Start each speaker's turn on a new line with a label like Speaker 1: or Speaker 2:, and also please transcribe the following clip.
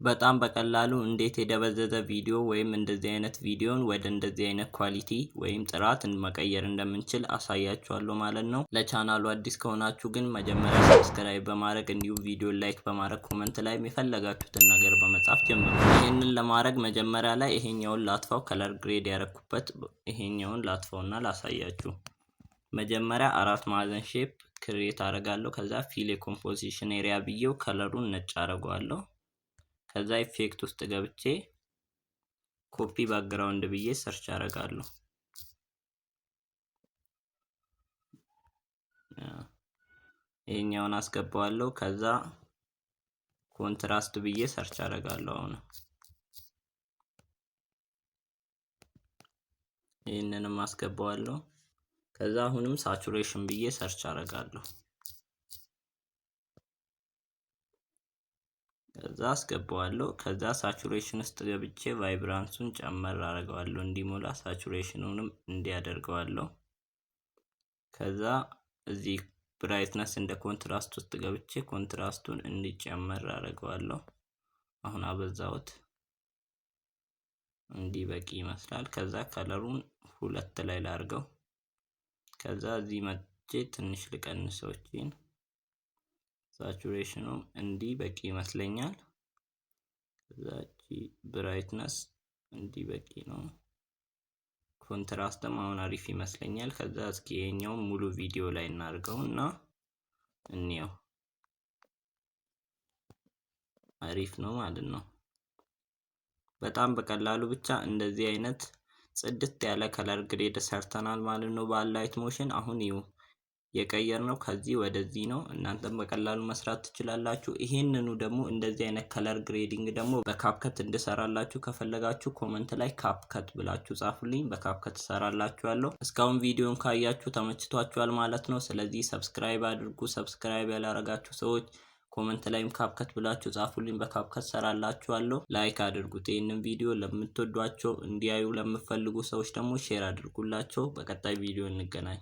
Speaker 1: በጣም በቀላሉ እንዴት የደበዘዘ ቪዲዮ ወይም እንደዚህ አይነት ቪዲዮን ወደ እንደዚህ አይነት quality ወይም ጥራት መቀየር እንደምንችል አሳያችኋለሁ ማለት ነው። ለቻናሉ አዲስ ከሆናችሁ ግን መጀመሪያ subscribe በማድረግ እንዲሁም ቪዲዮ like በማድረግ comment ላይ የፈለጋችሁትን ነገር በመጻፍ ጀምሩ። ይህንን ለማድረግ መጀመሪያ ላይ ይሄኛውን ላጥፋው፣ color grade ያረኩበት ይሄኛውን ላጥፋውና ላሳያችሁ። መጀመሪያ አራት ማዕዘን shape create አደርጋለሁ። ከዛ fill composition area ብዬው color ኡን ነጭ አደርገዋለሁ። ከዛ effect ውስጥ ገብቼ copy background ብዬ search አደርጋለሁ። ይሄኛውን አስገባዋለሁ። ከዛ contrast ብዬ search አደርጋለሁ። አሁን ይህንንም አስገባዋለሁ። ከዛ አሁንም saturation ብዬ search አደርጋለሁ። ከዛ አስገባዋለሁ። ከዛ saturation ውስጥ ገብቼ vibrance ኡን ጨመር አደርገዋለሁ እንዲሞላ፣ saturation ኑንም እንዲያደርገዋለሁ። ከዛ እዚህ brightness and contrast ውስጥ ገብቼ contrast ኡን እንዲጨመር አደርገዋለሁ። አሁን አበዛሁት፣ እንዲህ በቂ ይመስላል። ከዛ color ኡን 2 ላይ ላርገው። ከዛ እዚህ መጥቼ ትንሽ ልቀንሰው እቺን saturation ኑ እንዲህ በቂ ይመስለኛል። ከዛ እቺ brightness እንዲህ በቂ ነው። contrast ም አሁን አሪፍ ይመስለኛል። ከዛ እስኪ ይሄኛውን ሙሉ ቪዲዮ ላይ እናድርገው እና እንየው። አሪፍ ነው ማለት ነው። በጣም በቀላሉ ብቻ እንደዚህ አይነት ጽድት ያለ color grade ሰርተናል ማለት ነው በ Alight Motion። አሁን ይኸው የቀየርነው ከዚህ ወደዚህ ነው። እናንተም በቀላሉ መስራት ትችላላችሁ። ይሄንኑ ደግሞ እንደዚህ አይነት color grading ደግሞ በ CapCut እንድሰራላችሁ ከፈለጋችሁ comment ላይ CapCut ብላችሁ ጻፉልኝ። በ CapCut እሰራላችኋለሁ። እስካሁን ቪዲዮን ካያችሁ ተመችቷችኋል ማለት ነው። ስለዚህ subscribe አድርጉ። subscribe ያላረጋችሁ ሰዎች comment ላይም CapCut ብላችሁ ጻፉልኝ። በ CapCut ሰራላችኋለሁ። like አድርጉት። ይህንን ቪዲዮ ለምትወዷቸው እንዲያዩ ለምትፈልጉ ሰዎች ደግሞ share አድርጉላቸው። በቀጣይ ቪዲዮ እንገናኝ።